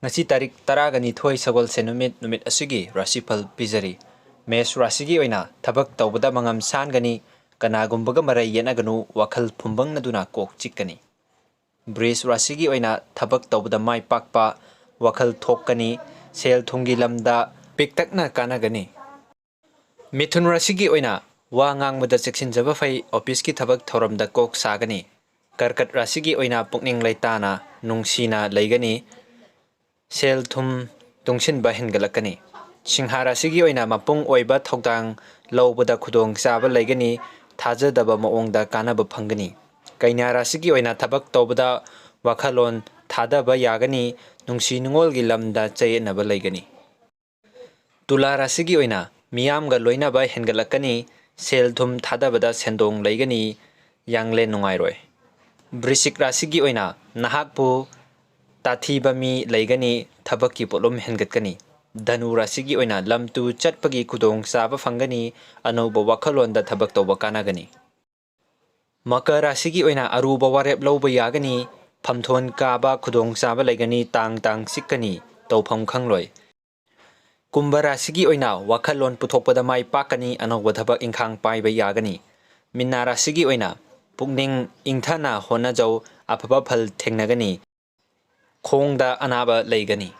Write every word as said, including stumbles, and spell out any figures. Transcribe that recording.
ꯉꯁꯤ ꯇꯥꯔꯤꯛ ꯇꯔꯥꯒ ꯅꯤꯊꯣꯏ ꯁꯒꯣꯜꯁꯦꯟ ꯅꯨꯃꯤꯠ, ꯅꯨꯃꯤꯠ ꯑꯁꯤꯒꯤ ꯔꯥꯁꯤꯐꯜ ꯄꯤꯖꯔꯤ꯫ ꯃꯦꯁ ꯔꯥꯁꯤꯒꯤ ꯑꯣꯏꯅ ꯊꯕꯛ ꯇꯧꯕꯗ ꯃꯉꯝ ꯁꯥꯟꯒꯅꯤ, ꯀꯅꯥꯒꯨꯝꯕꯒ ꯃꯔꯩ ꯌꯦꯠꯅꯒꯅꯨ, ꯋꯥꯈꯜ ꯐꯨꯝꯕꯪꯅꯗꯨꯅ ꯀꯣꯛ ꯆꯤꯛꯀꯅꯤ꯫ ꯕ꯭ꯔꯤꯖ ꯔꯥꯁꯤꯒꯤ ꯑꯣꯏꯅ ꯊꯕꯛ ꯇꯧꯕꯗ ꯃꯥꯏ ꯄꯥꯛꯄ, ꯋꯥꯈꯜ ꯊꯣꯛꯀꯅꯤ, ꯁꯦꯜ ꯊꯨꯝꯒꯤ ꯂꯝꯗ ꯄꯤꯛꯇꯛꯅ ꯀꯥꯟꯅꯒꯅꯤ꯫ ꯃꯤꯊꯨꯟ ꯔꯥꯁꯤꯒꯤ ꯑꯣꯏꯅ ꯋꯥ ꯉꯥꯡꯕꯗ ꯆꯦꯛꯁꯤꯟꯖꯕ ꯐꯩ, ꯑꯣꯐꯤꯁꯀꯤ ꯊꯕꯛ ꯊꯧꯔꯝꯗ ꯀꯣꯛ ꯁꯥꯒꯅꯤ꯫ ꯀꯔꯀꯠ ꯔꯥꯁꯤꯒꯤ ꯑꯣꯏꯅ ꯄꯨꯛꯅꯤꯡ ꯂꯩꯇꯥꯅ ꯅꯨꯡꯁꯤꯅ ꯂꯩꯒꯅꯤ꯫ ꯁꯦꯜ ꯊꯨꯝ ꯇꯨꯡꯁꯤꯟꯕ ꯍꯦꯟꯒꯠꯂꯛꯀꯅꯤ꯫ ꯁꯤꯡꯍꯥ ꯔꯥꯁꯤꯒꯤ ꯑꯣꯏꯅ ꯃꯄꯨꯡ ꯑꯣꯏꯕ ꯊꯧꯗꯥꯡ ꯂꯧꯕꯗ ꯈꯨꯗꯣꯡꯆꯥꯕ ꯂꯩꯒꯅꯤ, ꯊꯥꯖꯗꯕ ꯃꯑꯣꯡꯗ ꯀꯥꯟꯅꯕ ꯐꯪꯒꯅꯤ꯫ ꯀꯩꯅ꯭ꯌꯥ ꯔꯥꯁꯤꯒꯤ ꯑꯣꯏꯅ ꯊꯕꯛ ꯇꯧꯕꯗ ꯋꯥꯈꯜꯂꯣꯟ ꯊꯥꯗꯕ ꯌꯥꯒꯅꯤ, ꯅꯨꯡꯁꯤ ꯅꯨꯡꯉꯣꯜꯒꯤ ꯂꯝꯗ ꯆꯌꯦꯠꯅꯕ ꯂꯩꯒꯅꯤ꯫ ꯇꯨꯂꯥ ꯔꯥꯁꯤꯒꯤ ꯑꯣꯏꯅ ꯃꯤꯌꯥꯝꯒ ꯂꯣꯏꯅꯕ ꯍꯦꯟꯒꯠꯂꯛꯀꯅꯤ, ꯁꯦꯜ ꯊꯨꯝ ꯊꯥꯗꯕꯗ ꯁꯦꯟꯗꯣꯡ ꯂꯩꯒꯅꯤ, ꯌꯥꯡꯂꯦꯟ ꯅꯨꯡꯉꯥꯏꯔꯣꯏ꯫ ꯕ꯭ꯔꯤꯁꯤꯛ ꯔꯥꯁꯤꯒꯤ ꯑꯣꯏꯅ ꯅꯍꯥꯛꯄꯨ ꯇꯥꯊꯤꯕ ꯃꯤ ꯂꯩꯒꯅꯤ, ꯊꯕꯛꯀꯤ ꯄꯣꯠꯂꯨꯝ ꯍꯦꯟꯒꯠꯀꯅꯤ꯫ ꯙꯅꯨ ꯔꯥꯁꯤꯒꯤ ꯑꯣꯏꯅ ꯂꯝ ꯇꯨ ꯆꯠꯄꯒꯤ ꯈꯨꯗꯣꯡꯆꯥꯕ ꯐꯪꯒꯅꯤ, ꯑꯅꯧꯕ ꯋꯥꯈꯜꯂꯣꯟꯗ ꯊꯕꯛ ꯇꯧꯕ ꯀꯥꯟꯅꯒꯅꯤ꯫ ꯃꯀꯔ ꯔꯥꯁꯤꯒꯤ ꯑꯣꯏꯅ ꯑꯔꯨꯕ ꯋꯥꯔꯦꯞ ꯂꯧꯕ ꯌꯥꯒꯅꯤ, ꯐꯝꯊꯣꯟ ꯀꯥꯕ ꯈꯨꯗꯣꯡꯆꯥꯕ ꯂꯩꯒꯅꯤ, ꯇꯥꯡ ꯇꯥꯡ ꯆꯤꯛꯀꯅꯤ, ꯇꯧꯐꯝ ꯈꯪꯂꯣꯏ꯫ ꯀꯨꯝꯚ ꯔꯥꯁꯤꯒꯤ ꯑꯣꯏꯅ ꯋꯥꯈꯜꯂꯣꯟ ꯄꯨꯊꯣꯛꯄꯗ ꯃꯥꯏ ꯄꯥꯛꯀꯅꯤ, ꯑꯅꯧꯕ ꯊꯕꯛ ꯏꯪꯈꯥꯡ ꯄꯥꯏꯕ ꯌꯥꯒꯅꯤ꯫ ꯃꯤꯅꯥ ꯔꯥꯁꯤꯒꯤ ꯑꯣꯏꯅ ꯄꯨꯛꯅꯤꯡ ꯏꯪꯊꯅ ꯍꯣꯠꯅꯖꯧ, ꯑꯐꯕ ꯐꯜ ꯊꯦꯡꯅꯒꯅꯤ꯫ ꯈꯣꯡꯗ ꯑꯅꯥꯕ ꯂꯩꯒꯅꯤ꯫